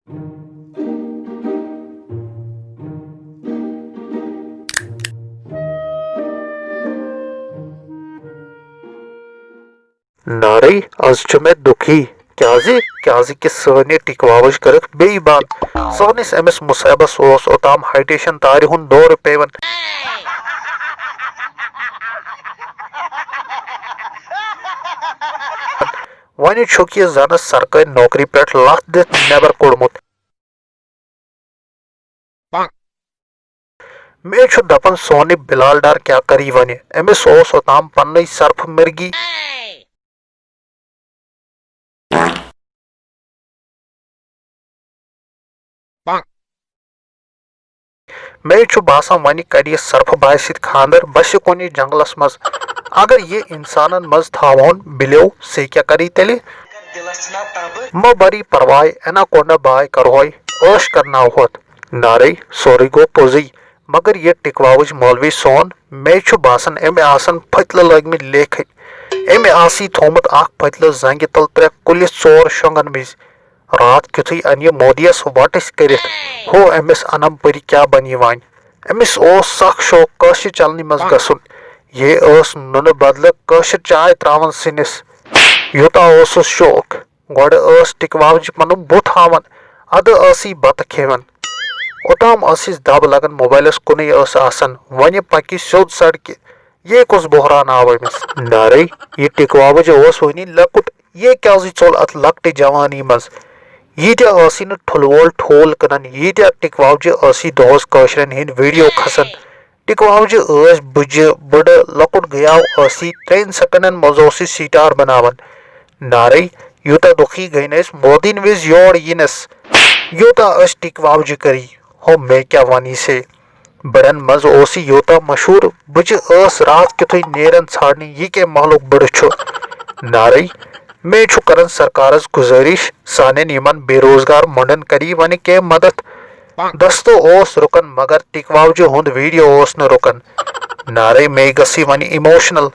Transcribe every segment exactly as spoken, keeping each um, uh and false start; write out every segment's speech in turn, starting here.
نارے، از چھُ مےٚ دُکھی۔ کیازِ؟ کیازِ کہِ سٲنۍ یہِ ٹِکواوٕج کٔرٕکھ بیٚیہِ بنٛد۔ سٲنِس أمِس مُصیبس اوس اوٚتام ہاے ٹیشن تارِ ہُنٛد دورٕ پیوان۔ وۄنہِ چھُکھ یہِ زنس سرکٲرۍ نوکری پٮ۪ٹھ لتھ دِتھ نٮ۪بر کوٚڑمُت۔ مے چھُ دپان سونُے بلال ڈار کیٛاہ کری وۄنہِ؟ أمِس اوس اوٚتام پننُے سرفہٕ مرگی۔ مے چھُ باسان وۄنہِ کرِ یہِ سرفہٕ بایہِ سۭتۍ خانٛدر بسہِ کُنہِ جنگلس منٛز۔ اگر یہِ انسانن منٛز تھاوہون بلیو، سے کیٛاہ کری تیٚلہِ؟ مہ بری پرواے، ایناکونڈا باے کرہوے، عٲش کرناوہوتھ۔ نارے، سورُے گوٚو پوٚزُے، مگر یہِ ٹِکواوٕج مولوی سون، مے چھُ باسان أمۍ آسن پھٔتلہٕ لٲگمٕتۍ لیکھٕنۍ۔ أمۍ آسی تھوٚومُت اکھ پھٔتلہٕ زنگہِ تل ترٛےٚ کُلِس ژور شۄنگن وِزِ۔ راتھ کیُتھُے انہِ یہِ مودیس وٹٕسۍ کٔرِتھ، ہو أمِس انم پٔرۍ کیٛاہ بنہِ وۄنۍ۔ أمِس اوس سخ شوق کٲشرِ چلنہِ منٛز گژھُن۔ یہِ ٲس نُنہٕ بدلہٕ کٲشِر چاے تراوان سِنِس۔ یوٗتاہ اوسُس شوق۔ گۄڈٕ ٲس ٹِکواوجہِ پنُن بُتھ ہاوان، ادٕ ٲسٕے بتہٕ کھیوان۔ اوٚتام ٲسِس دب لگان، موبایلس کُنُے ٲس آسان۔ وۄنہِ پکہِ سیوٚد سڑکہِ۔ یے کُس بحران آو أمِس؟ نارے، یہِ ٹِکواوجہِ اوس وُنہِ لۄکُٹ۔ یے کیازِ ژوٚل اتھ لۄکٹہِ جوانی منٛز؟ ییٖتیٛاہ ٲسی نہٕ ٹھُلہٕ وول ٹھوٗل کٕنان، ییٖتیٛاہ ٹِکواوجہِ ٲسی دۄہس کٲشرٮ۪ن ہٕنٛدۍ ویڈیو کھسان۔ ٹِکواوجہِ ٲسۍ بٕجہِ، بٕڈٕ، لۄکُٹ گٔیاو ٲسی، ترٛٮ۪ن سیکنڈن منٛز اوس یہِ سٹار بناوان۔ نارے، یوٗتاہ دُکھی گٔے نہٕ أسۍ مودین وِزِ یور یِنس۔ یوٗتاہ أسۍ ٹِکواوجہِ کٔری، ہو مےٚ کیٛاہ ونہِ سے۔ بٕڈن منٛز اوس یہِ یوٗتاہ مشہوٗر، بٕجہِ ٲس راتھ کیُتھُے نیران ژھانڈنہِ یہِ کمہِ محلُک بٕڈٕ چھُ۔ نارے، مے چھُ کران سرکارس گُزٲرِش، سانٮ۪ن یِمن بے روزگار مۄنڈن کری وۄنۍ کینٛہہ مدد۔ دستہٕ اوس رُکان، مگر ٹِکواوجہِ ہُنٛد ویڈیو اوس نہٕ رُکان۔ نارے، مے گژھِ وۄنۍ emotional۔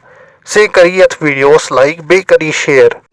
سے کری یتھ ویڈیوس like، بیٚیہِ کری share۔